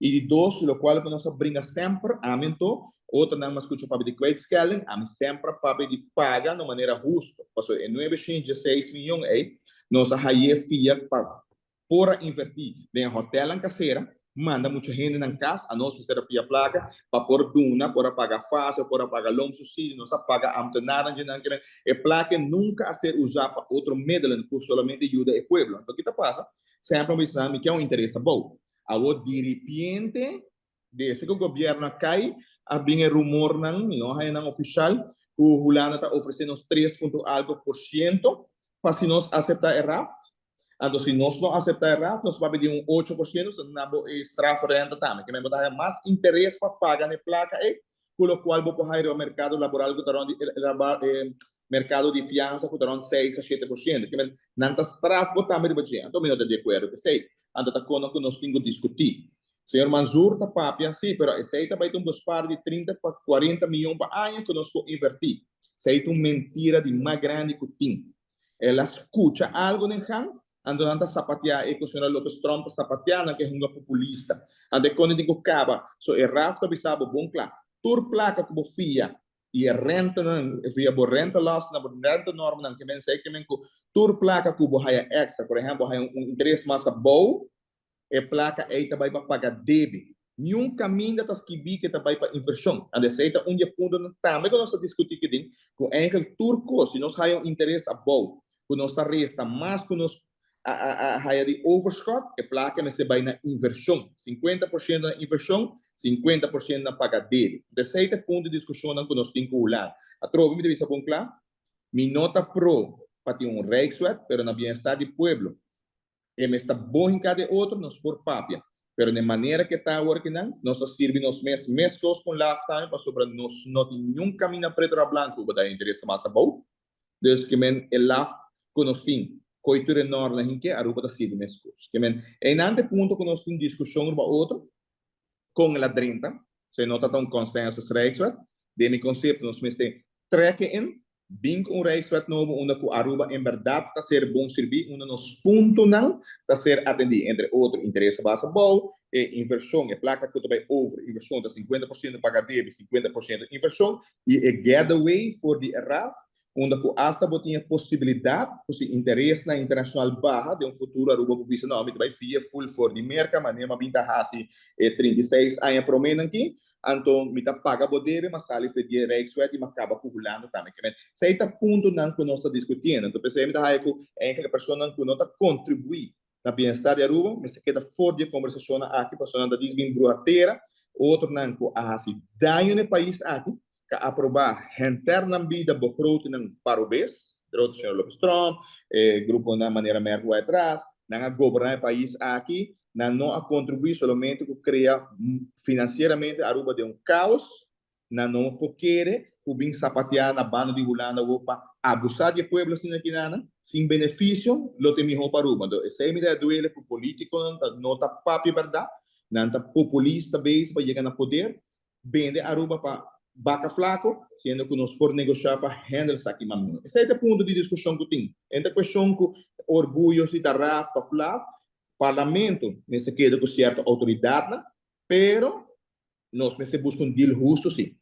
I di dos, lokual ku nos a bringa semper, ami anto, otronan mas skucha papia di kwijtschelding, ami semper a papia di paga na un manera husto. Pasobra e 916 miyon ei, nos a haye fia pa por a invertí den e hotelnan kasera, manda mucha hende nan kas, anos mester a fia plaka pa por duna, por a paga fase, por a paga loonsubsidie, nos a paga ambtenarnan dje nan kinan. E plaka nunka a ser usá pa otro middelen ku solamente yuda e pueblo. Anto ki ta pasa? Semper mi bisa nan mi ke un interes abou. Awor diripiente desde ku gobièrnu a kai a bin e rumornan, mi no a haña nan ofishal, ku Hulanda ta ofresé nos tres punto algo por siento pa si nos aseptá e raft. Anto si nos no aseptá e raft nos papia di un 8%, so nan bo e strafrenta tambe. Ke men bo ta haña mas interes pa paga na e plaka ei ku lokual bo por haña riba merkado laboral ku ta rònt di e merkado di fiansa ku ta rònt 6 a 7%. Ke men nan ta straf bo tambe riba dje. Anto mi no ta di akuerdo ku esei. Anto ta kono ku nos tin ku diskutí. Señor Manzoor ta papia, sí, pero esei ta bai ta un bespaar di 30 pa 40 miyon pa aña ku nos por invertí. Esei ta un mentira di mas grandi ku tin. El a skucha algu den gang, anto nan ta sapateá e ku señora Lopez Tromp ta sapateá, nan ke hunga populista. Anto e kone tin ku kaba. So e RAF ta bisa bo bon kla, tur plaka ku bo fia i e rentanan, via bo rentelastennan, bo rentenormnan, ke men esei ke men ku tur plaka ku bo haya extra, por ehèmpel bo haya un interes mas abou, e plaka ei ta bai pa paga debe. Niun kaminda ta skibí ku e ta bai pa invershon. Anto esei ta un di e puntonan tambe ku nos ta diskutí kidin, ku eigenlijk tur kos, si nos haya un interes abou, ku nos ta resta mas ku nos a haya di overschot, e plaka mester bai na invershon. 50% na invershon, 50% na paga debe. Anto esei ta e punto di diskushonnan ku nos tin ku Hulanda. Atrobe mi ta bisa bon kla, mi no ta pro pa tin un Rijkswet, pero na bienestar di pueblo. E mes ta bon hinká den otro, nos por papia. Pero na e manera ku e ta awor akinan, nos ta sirbi nos mes meskos ku un laf tambe pasobra nos no tin niun kaminda preto òf blanku ku bo ta interesa mas abou. Dus ke men e laf ku nos tin koe tur e nornan hink'é, Aruba ta sirbi meskos. Ke men einan ta e punto ku nos tin diskushon riba otro kon el a drenta. So e no ta ta un consensus Rijkswet. Den mi konsepto nos mester trek e in, bin ku un Rijkswet nobo unda ku Aruba en bèrdat ta ser bon sirbí, unda nos puntonan ta ser atendí, entre otro interes a base abou, e invershon, e plaka ku ta bai over invershon ta 50% paga debe, 50% invershon, i e getaway for di e RAF, unda ku asta bo tin e posibilidat ku si interesnan internashonal baha den un futuro Aruba por bisa no mi ta bai fia full for di Merka manera mi a bin ta hasi e 36 aña promenan aki, anto mi ta paga bo debe ma sali for di e Rijkswet i mi a kaba ku Hulanda tambe. Ke men esei ta puntonan ku nos ta diskutiendo. Anto p'esei mi ta haya ku enkele personanan ku no ta kontribuí na bienestar di Aruba mester keda for di e kombersashonnan aki pasobra nan ta dis bin bruha tera, otronan ku a hasi daño na e pais aki ka aprobá henter nan bida begrotingnan parobes, entre otro señor Lopez Tromp, e gruponan manera Merk wou atras, nan a goberná e pais aki, nan no a kontribuí solamente ku krea finansieramente Aruba den un kaos, nan no por kere ku bin sapateá na banda di Hulanda awor pa abusá di e pueblo asina aki nan, sin benefisio lo ta e mihó pa Aruba. Anto esei mi ta duele ku polítikonan ta no ta papia bèrdat, nan ta populista bezig pa yega na poder, bende Aruba pa baka flaco, siendo cu nos por negocia pa handle esaki mas mihor. Esey ta e punto di discusion cu tin. E ta cuestion cu orguyo si ta raf of flaf. Parlamento mester keda cu cierto autoridadnan, pero nos mester busca un deal husto si.